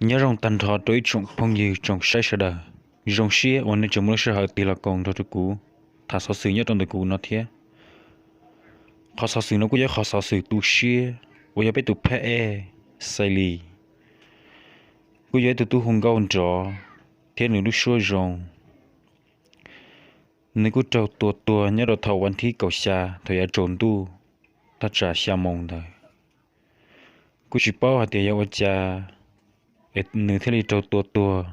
Nyob zoo tag nrho rau ib tsoom phooj ywg tsoom saib sawv daws. Zoo siab uas nej tseem muaj lub sij hawm tig los koom nrog rau kuv tham xov xwm nyob rau ntawm kuv no thiab. Qhov xov xwm no kuj yog qhov xov xwm tu siab uas yog peb tus phab ej Xais Lis, kuj yog ib tug tub hu nkauj nrov thiab nws lub suab zoo. Nws kuj raug tua tuag nyob rau thaum vas thib kaum xya thaum yav tsaus ntuj thaj tsam xya moos ntawd. Kuj tsis paub hais tias yog ua cas es nws thiaj li raug tua tuag.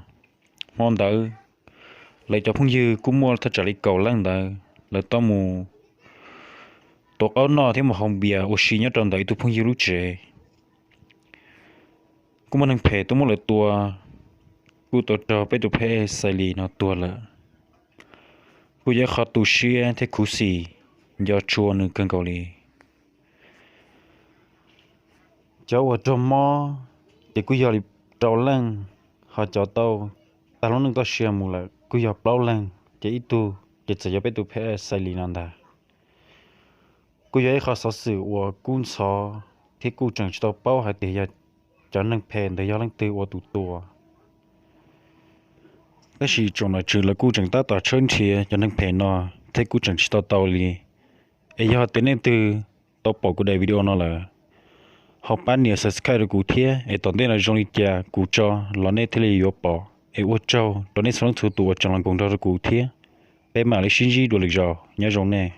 Hmo ntawd lawv cov phooj ywg kuj muaj thaj tsam li kaum leej ntawd, lawv tau mus tuav qaub noj thiab mus haus npias ua si nyob rau ntawm ib tug phooj ywg lub tsev. Kuj muaj neeg phem tuaj muab lawv tua, kuj tau raug peb tus phab ej Xais Lis no tuag lawm. Kuj yog ib qho tu siab thiab khuv xim nco tshua nws kawg nkaus li. Cov uas raug mob ces kuj yog li rau leej, ho cov tau tag lub neej toj sia mus lawm kuj yog plaub leeg, ces ib tug ces txawm yog peb tus phab ej Xais Lis no ntag. Kuj yog ib qho xov xwm uas kub ntxhov thiab kuj tseem tsis tau paub hais tias yog cov neeg phem ntawd yog leej twg ua tus tua. Tab sis tsoom nom tswv lawv kuj tseem tab tom tshawb nrhiav cov neeg phem no thiab kuj tseem tsis tau tau li. Es yog tias nej leej twg tau pom kuv daim video no lawm, ho pab nias subscribe rau kuv thiab es tom ntej no zoo li cas kuv tso los nej thiaj li yuav pom. Es ua tsaug rau nej txhua leej txhua tus uas tseem los koom nrog rau kuv thiab. Peb mam li sib ntsib dua lwm zaus, nyob zoo nej.